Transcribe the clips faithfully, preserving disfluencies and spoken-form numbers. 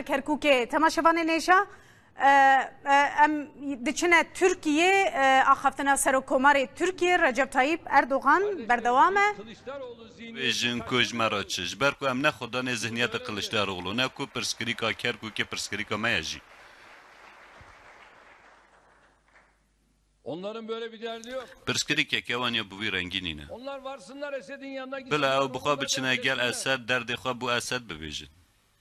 Kerkûkê. Temaşevanên hêja, e, e, em diçine Tirkiyê, e, axaftina Serokkomarê Tirkiyê Recep Tayyip Erdogan berdewam e. Bêjin ku ji me re çi? Ji ber ku em ne xwedanê zihniyeta Kiliçdaroglu, ne ku pirsgirêka Kerkûkê pirsgirêka me ye jî. Onların böyle bir derdi yok. Pirsgirêkeke wan ya bi wî rengî nîne. Onlar varsınlar Esed'in yanına gitsinler. Bila ew bi xwe biçine gel Esed, derdê xwe bo Esed bibêjin.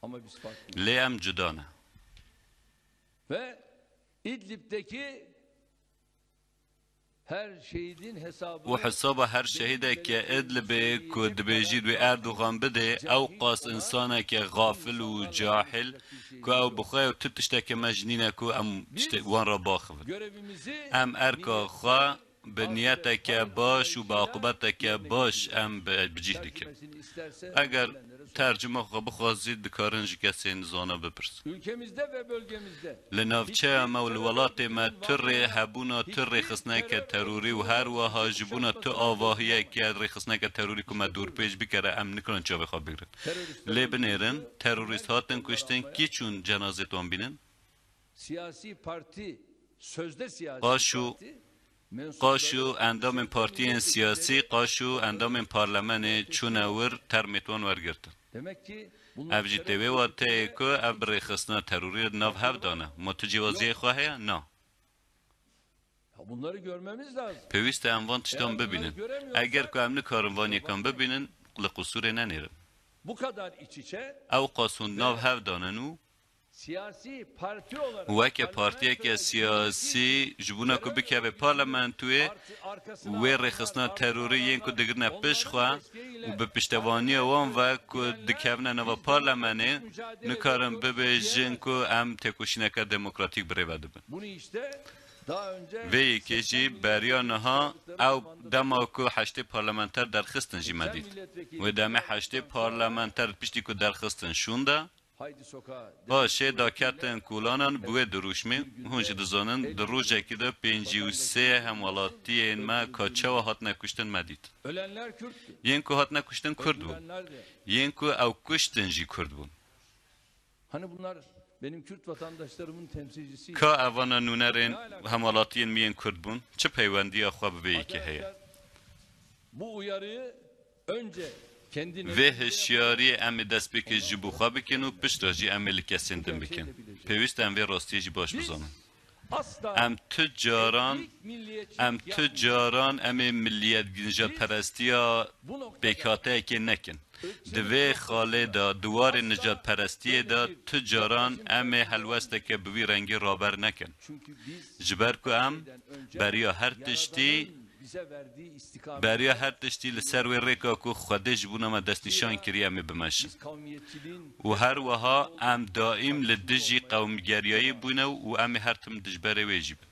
Ama biz farklıyız. Lê em cuda ne. Ve İdlib'deki her şehidin hesabını... Û hesaba her şehîdeke Idlibê ku dibêjî wê Erdogan bidê, ew qas insaneke xafil û cahil ku ew bi xwe û tu tişteke me ji nîne ku em tiştê wan re baxivin. Em erka xwe bi niyeteke baş û bi aqibeteke baş em bi, bi cih dikin. Eger tercuma xwe bixwazî, dikarin ji kesên zana bipirsin. Ülkemizde ve bölgemizde Li navçeya me û li welatê me tu rê hebûna tu rêxistineke terorî û her wiha ji bona tu avahiyeke rêxistineke terorî ku me dorpêç bikere, em nikarin çavê xwe bigirin. Lê binêrin, terorîst hatin kuştin, kî çûn cenazê wan bînin? Siyasi parti, sözde siyasi parti, Qaş û endamên partiyên siyasî, qaş û endamên parlemenê çûne wir, termê wan wergirtin. Demek ki bunlar... Ev jî tê wê wateyê ku ev bi rêxistina terorî di nav hev de ne. Ma tu cîwaziyê xwe heye? Na. Ya bunları görmemiz lazım. Pêwîst e em van tiştan bibînin. Eger ku em nikarin van yekan bibînin, li qusûrê nenêrin. Bu kadar iç içe... Ew qas hûn nav hev de ne û... Siyasi parti olarak... Weke partiyeke siyasî ji bona ku bikeve parlamentoyê, wê rêxistina terorî yên ku digirine pişt xwe û bi piştevaniya wan ve ku dikevine nava parlamenê, nikarin bibêjin ku em têkoşîneke demokratîk bi rê ve dibin. Vê yekê jî beriya niha ew dema ku heştê parlamenter derxistin jî me dît. Wê demê heştê parlamenter piştî ku derxistin şûnde, paşê daketin kolanan bi wê dirûşmê, hûn jî dizanin, di rojekî de pêncî û sê hemwelatiyên me ka çawa hatine kuştin me dît. Yên ku hatine kuştin Kurd bûn. Yên ku ew kuştin jî Kurd bûn. Hani bunlar benim Kürt vatandaşlarımın temsilcisi... Ka evana nûnerên hemwelatiyên min yên Kurd bûn? Çi peywendiya xwe bi vê yekê heye? Bu uyarıyı önce kendin... Vê hişyariyê em ê destpêkê ji bo xwe bikin û piştre jî em ê li kesên din bikin. Pêwîst e em vê rastiyê jî baş bizanin. Em tu caran, em tu caran em ê milliyet nijadperestiya pêkhateyekê nekin. Di vê xalê de, di warê nijadperestiyê de tu caran em ê helwesteke bi wî rengî raber nekin. Ji ber ku em beriya her tiştî, beriya her tiştî li ser wê rêka ku Xwedê ji bona me destnîşan kiriye em ê bimeşin. Û her wiha em daîm li dijî qewmgeriyayî bûne û em ê her tim dijberê wê jî bin.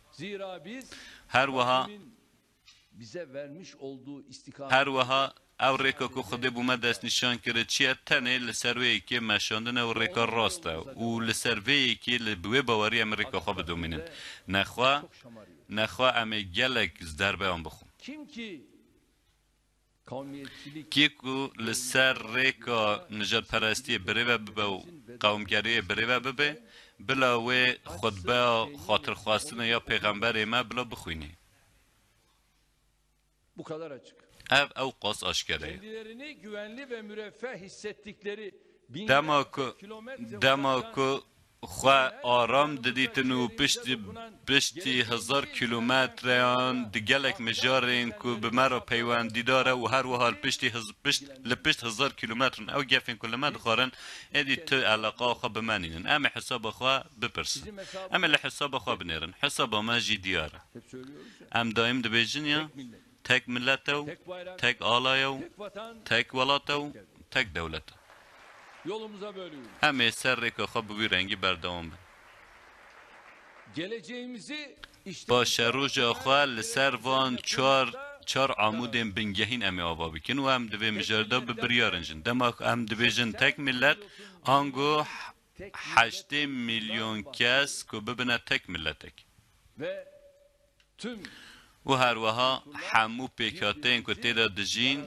Her wiha Her wiha ew rêka ku Xwedê bo me destnîşan kir çi ye, tenê li ser wê yekê meşandin e û rêka rast e û li ser vê yekê li, bi wê bawerî em ê rêka xwe bidomînin. Nexwe, nexwe em ê gelek ji derbeyan bixwin. Kê ku li ser rêka nijadperestiyê birêve bibe û qewmgeriyê birêve bibe, bila wê xutbeya xatirxwestinê ya Pêxemberê me bila bixwînî. Ev ew qas aşkere ye. Dema ku, dema ku xwe aram didîtin û piştî, piştî hezar kîlometreyan di gelek mijarên ku bi me re peywendîdar e û her wiha li piştî hiz-, pişt, li pişt hezar kîlometrin ew gefên ku li me dixwarin, êdî tu eleqa xwe bi me nînin. Em ê hesaba xwe bipirsin. Em ê li hesaba xwe binêrin. Hesaba me jî diyar e. Em daîm dibêjin ya, tek millet e û tek ala ye û tek welat e û tek dewlet e. Em ê ser rêka xwe bi wî rengî berdewam bin. Paşeroja xwe li ser van çar, çar amûdên bingehîn em ê ava bikin û em di vê mijarê de bi biryar in jin. Dema ku em dibêjin tek millet, ango heştê milyon kes ku bibine tek miletek. Û her wiha hemû pêkhateyên ku tê de dijîn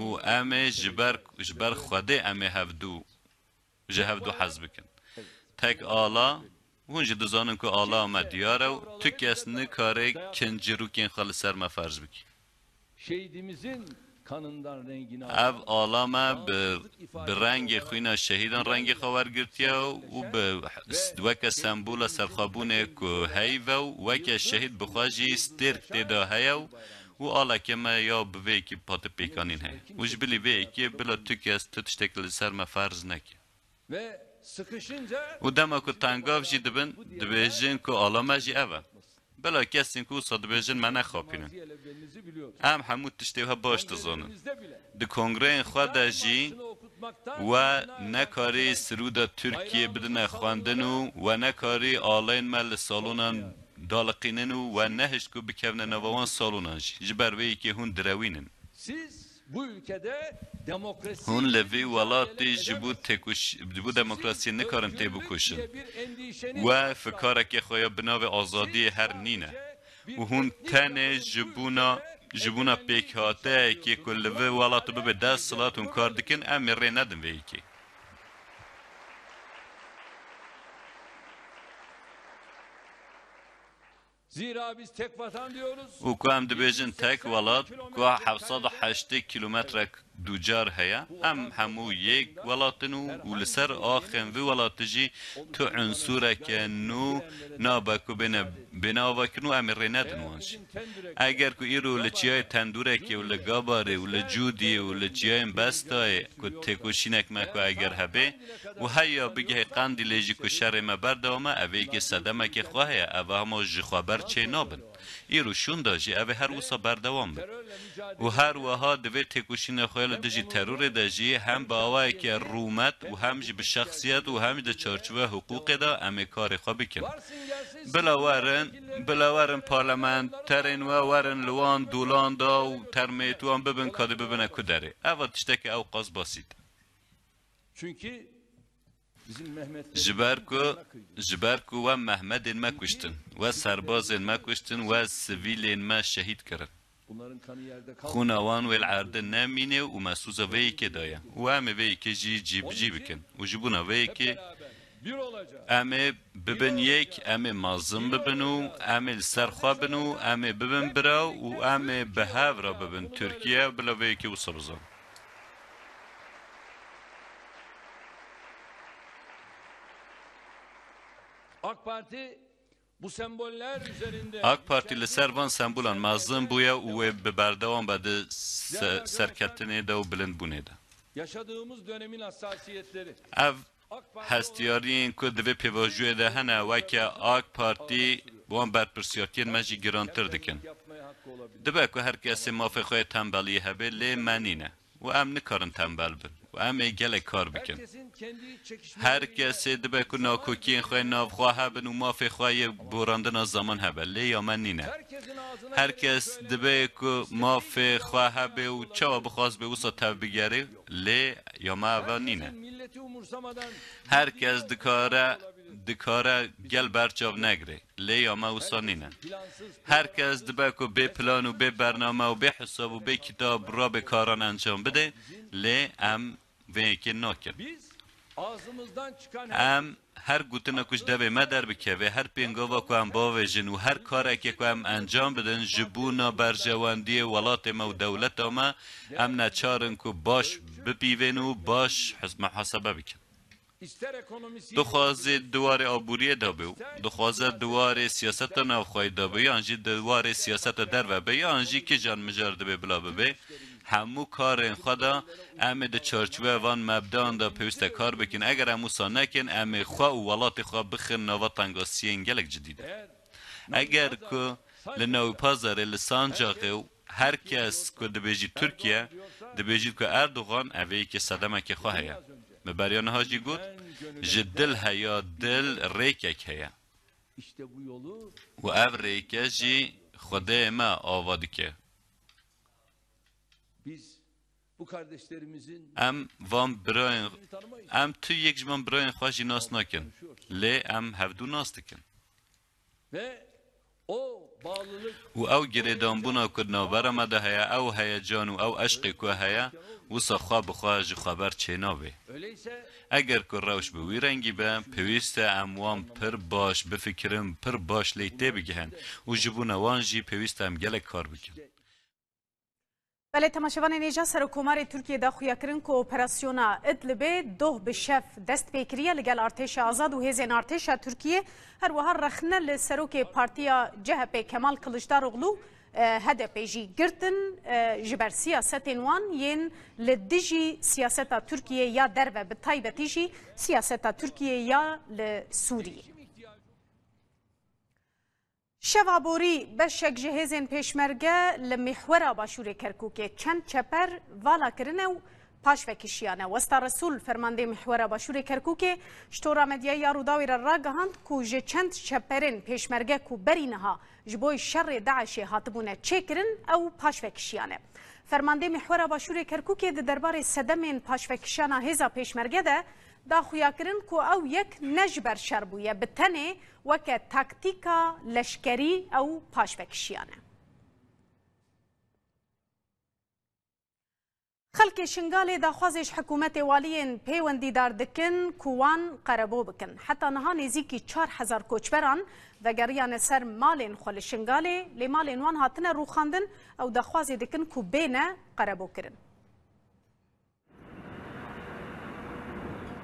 û em ê ji ber, ji ber Xwedê em ê hevdû, ji hevdû hez bikin. Tek ala, hûn jî dizanin ku ala me diyar e û tu kes nikare kincîrûkên xwe li ser me ferz bike. Şehidimizin kanından rengini Ev ala me bi, bi rengê xwîna şehîdan rengê xwe wergirtiye û bi, weke sembola serxwebûnê ku heyv e û weke şehîd bi xwe jî stêrk tê de heye û, û aleke me ya bi vê yekê pate pêkanîn heye. Û ji bilî vê yekê bila tu kes tu tiştek li ser me ferz neke. Ve sıkışınca Û dema ku tengav jî dibin, dibêjin ku ala me jî ev e. Bila kesên ku wisa dibêjin me nexapînin. Em hemû tiştê wiha baş dizanin. Di kongreyên xwe de jî we nekarî sirûda Tirkiyê bidine xwendin û we nekarî aleyên me li salonan daliqînin û we nehişt ku bikevine nava wan salonan jî. Ji ber vê yekê hûn direwînin. Siz bu ülkede demokrasi Hûn li vî welatî ji bo têkoş-, ji bo demokrasiyê nikarin têbikoşin. We fikarekê xwe ya bi navê azadiyê her nîne. Û hûn tenê ji bona, ji bona pêkhateyekê ku li vî welatî bibe desthilat hûn kar dikin, em ê rê nedin vê yekê. Zira biz tek vatan diyoruz. Û ku em dibêjin tek welat, ku heft sed û heştê kîlometrek dûcar heye, em hemû yek welat in û, û li ser axên vî welatî jî tu unsureke nû nabe ku bêne, bêne avakirin û em ê rê nedin wan jî. Eger ku îro li çiyayê Tendûrekê û li Gabarê û li Cûdiyê û li çiyayên Bestayê ku têkoşînek me ku eger hebe, û heya bigihê Qendîlê jî ku şerê me berdewam e, ev ê yekê sedemekê xwe heye, ev hema ji xwe ber çê nabin. Îro şûnda jî ev ê her wisa berdewam be. Û her wiha di vê têkoşîna xwe ya li dijî terorê de jî hem bi awayeke rûmet û hem jî bi şexsiyet û hem jî di çarçoveya hiqûqê de em ê karê xwe bikin. Bila werin, bila werin parlamenterên we werin li wan dolan de û termêt wan bibin, kadî bibine ku derê. Eva tişteke ew qas basît e. Çünkü bizim Mehmetlerimiz Ji ber ku, ji ber ku we Mehmedên me kuştin, we serbazên me kuştin, we sivîlên me şehîd kirin. Bunların kanı yerde kalmadı. Xûna wan wê li erdê nemîne û me sûza vê yekê daye. Û em ê vê yekê jî cî bi cî bikin. Û ji bona vê yekê Hep beraber bir olacağız. Em ê bibin yek, em ê mezin bibin û em ê li ser xwe bin û em ê bibin bira û em ê bi hev re bibin Tirkiye, bila vê yekê wisa bizan. AK Parti bu semboller üzerinde AK Parti li ser van sembolan mezin bûye û wê bi berdewam be di se-, serketinê de û bilindbûnê de. Yaşadığımız dönemin hassasiyetleri Ev hestiyariyên ku di vê pêvajoyê de hene, weke AK Partî wan berpirsiyartiyên me jî girantir dikin. Dibe ku her kesê mafê xwe yê tembeliyê hebe, lê me nîne. Û em nikarin tembel bin. Û em ê gelek kar bikin. Her kesê dibe ku nakokiyên xwe yê navxwe hebin û mafê xwe yê borandina zeman hebe, lê ya me nîne. Her kes dibe ku mafê xwe hebe û çawa bixwaz be wisa tev bigere, lê ya me eva nîne. Her kes dikare, dikare gel berçav negire, lê ya me wisa nîne. Her kes dibe ku bê plan û bê bername û bê hesab û bê kitab rabe karan encam bide, lê em vê yekê nakin. Em her gotina ku ji devê me derbikeve, her pêngava ku em bavêjin û her karekê ku em encam bidin ji bona berjewendiyê welatê me û dewleta me, em neçar in ku baş bipîvên û baş hes-, muhasebe bikin. Dixwaze di warê aboriyê de be û dixwaze di warê siyaseta navxweyî de be, yan jî di warê siyaseta derve be, yan jî kijan mijar dibe bila bibe, hemû karên xwe de em ê di çarçoveya van mebdean de pêwîst e kar bikin. Eger em wisa nekin, em ê xwe û welatê xwe bixin nava tengasiyên gelek cidî de. Eger ku li Newpazarê, li Sancaqê û her kes ku dibêjî Tirkiye, dibêjît ku Erdogan, ev ê yekê sedemekê xwe heye. Me beriya niha jî got, ji dil heya dil rêkek heye. Û ev rêke jî Xwedê me ava dike. Em van birayên, em tu yek ji van birayên xwe jî nas nakin, lê em hevdû nas dikin. û ew girêdanbûna ku di navbera me de heye, ew heyecan û ew eşqê ku heye, wisa xwe bi xwe ji xwe ber çênabe. Eger ku rewş bi wî rengî be, pêwîst e em wan pir baş bifikirin, pir baş lê têbigihin û ji bona wan jî pêwîst e em gelek kar bikin. Belê, temaşevanên hêja, Serokkomarê Tirkiyê da xuyakirin ku operasyona Idlibê doh bi şev dest pê kiriye, li gel artêşa azad û hêzên artêşa Tirkiyê, her wiha rexne li serokê Partiya C H P Kemal Kılıçdaroğlu, e, H D P jî girtin, e, ji ber siyasetên wan yên li dijî siyaseta Tirkiyê ya derve, bi taybetî jî siyaseta Tirkiyê ya li Sûriyê. Şeva borî beşek ji hêzên pêşmerge li mîhwera Başûrê Kerkûkê çend çeper vala kirine û paş vekişiyane. Westa Resûl, fermandê mîhwera Başûrê Kerkûkê, ji Tora Medyayê ya Rûdawê re ragihand ku ji çend çeperên pêşmerge ku berî niha ji bo şerê DAIŞê hatibûne çêkirin, ew paş vekişiyane. Fermandê mîhwera Başûrê Kerkûkê di derbarê sedemên paşvekişana hêza pêşmerge de da xuyakirin ku ew yek ne ji ber şer bûye, bi tenê weke taktîka leşkerî ew paşvekişiyane. Xelkê Şingalê daxwazê ji hikûmetê waliyên pêwendîdar dikin ku wan qerebû bikin. Heta niha nêzîkî çar hezar koçberan vegeriyane ser malên xwe li Şingalê, lê malên wan hatine rûxandin, ew daxwazê dikin ku bêne qerebûkirin.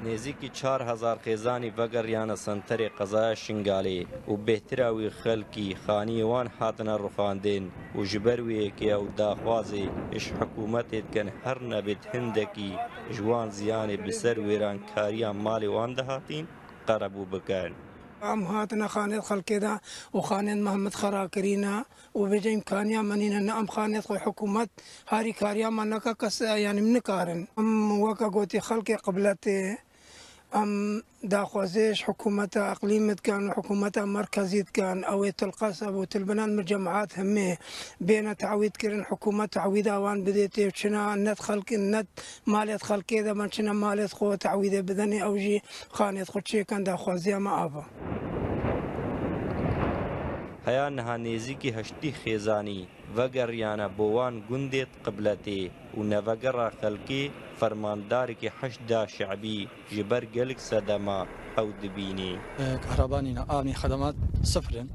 Nêzîkî çar hezar xêzanî vegeriyane senterê qezaya Şingalê û bêhtira wî xelkî xaniyê wan hatine rûxandin û ji ber wê yekê ew daxwazê ji hikûmetê dikin, her nebêt hindekî ji wan ziyanê bi ser wêrankariya malê wan de hatîn, qerebû bikin. Em hatine xanê xelkê de û xanên me hemî xera kirîne. û vêca îmkaniya me nîne, ne em xanê xwe hikûmet harîkariya me neke kes, e, yanî min nikarin. Em weke gotî xelkê qibletê, em daxwazê ji hikûmeta eqlîmê dikin û hikûmeta merkezî dikin. Ew ê tilqeseb û tilbinend min cemaat hemê bêne tewîd kirin, hikûmet tewîda wan bidêtê û çina net xelkê, net malêt xelkê de ben çina malêt xwe tewîdê bidenê, ew jî xanêt xwe çêkin, daxwaziya me ava. Heya niha nêzîkî heştî xêzanî vegeriyane bo wan gundêt qibletê û nevegera xelkê fermandarekî Heşda Şe'bî ji ber gelek sedema ew dibînî. Kehraba nîne, av nî, xedemat sifir in.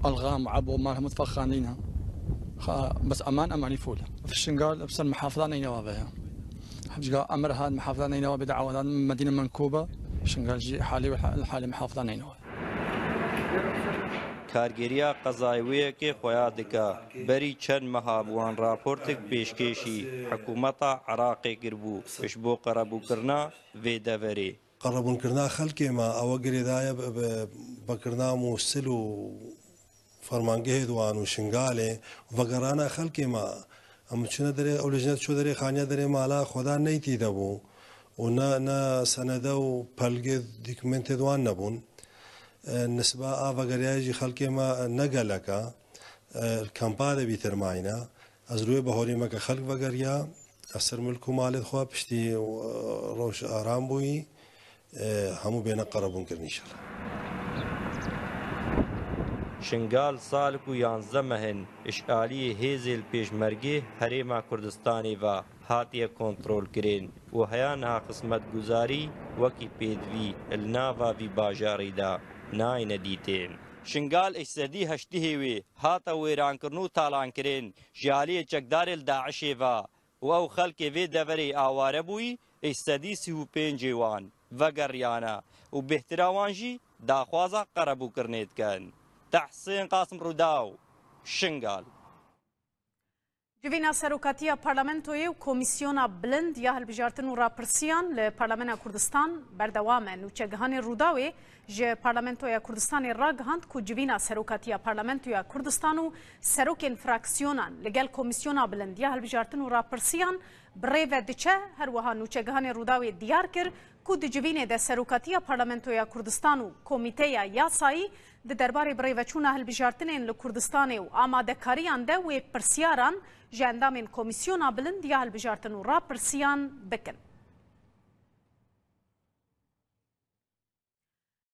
Elxam, ebo, mal hemû tefeqandîne. Xa, bes eman, emanî fûl e. Şingal bi ser mihafiza Neynewa ve ye. Hemcga emir hat mihafiza Neynewa bê dawa dan Medîne Menkûba. Şingal jî halê wê halê mihafiza Neynewa. Kargêriya qezayê wê yekê xweya dike. Berî çend meha bi wan raportek pêşkêşî hikûmeta Iraqê kiribû ji bo qerebûkirina vê deverê. Qerebûnkirina xelkê me, ewe girêdaye bi, bi, vekirina Mûsil û fermangehê di wan û Şingalê û vegerana xelkê me. Em çûne derê, ew lijne diçû derê, xaniya derê mala xwe da neytî de bû û ne, ne senede û pelgê dîkumentê di wan nebûn. E, nisba a vegeriyayê jî xelkê me ne gelek e. E, li kampa de bîtir mayne. Ez rûyê bahorî me ke xelk vegeriya, ez ser milk û malê xwe piştî, e, roj aram bûyî, e, hemû bêne qerebûn kirin înşallah. Şingal salik û yanzdeh meh in ji aliyê hêzê li pêşmergê Herêma Kurdistanê ve hatiye kontrolkirin û heya niha xizmetguzarî wekî pêdivî li nava vî bajarî de nayne dîtin. Şingal ji sedî heştihê wê hate wêrankirin û talankirin ji aliyê çekdarê li DAIŞê ve û ew xelkê vê deverê aware bûyî ji sedî sî û pêncê wan vegeriyane û bêhtira wan jî daxwaza qerebûkirinê dikin. Tehsên Qasim, Rûdaw, Şingal. Civîna Serokatiya Parlamentoyê û Komîsyona Bilind ya Hilbijartin û Rapirsiyan li Parlamena Kurdistan berdewam e. Nûçegihanê Rûdawê ji Parlamentoya Kurdistanê ragihand ku civîna Serokatiya Parlamentoya Kurdistan û serokên fraksiyonan li gel Komîsyona Bilind ya Hilbijartin û Rapirsiyan bi rê ve diçe. Her wiha nûçegihanê Rûdawê diyar kir ku di civînê de Serokatiya Parlamentoya Kurdistan û Komîteya Yasayî di derbarê birêveçûna hilbijartinên li Kurdistanê û amadekariyan de wê pirsiyaran ji endamên Komîsyona Bilind ya Hilbijartin û Rapirsiyan bikin.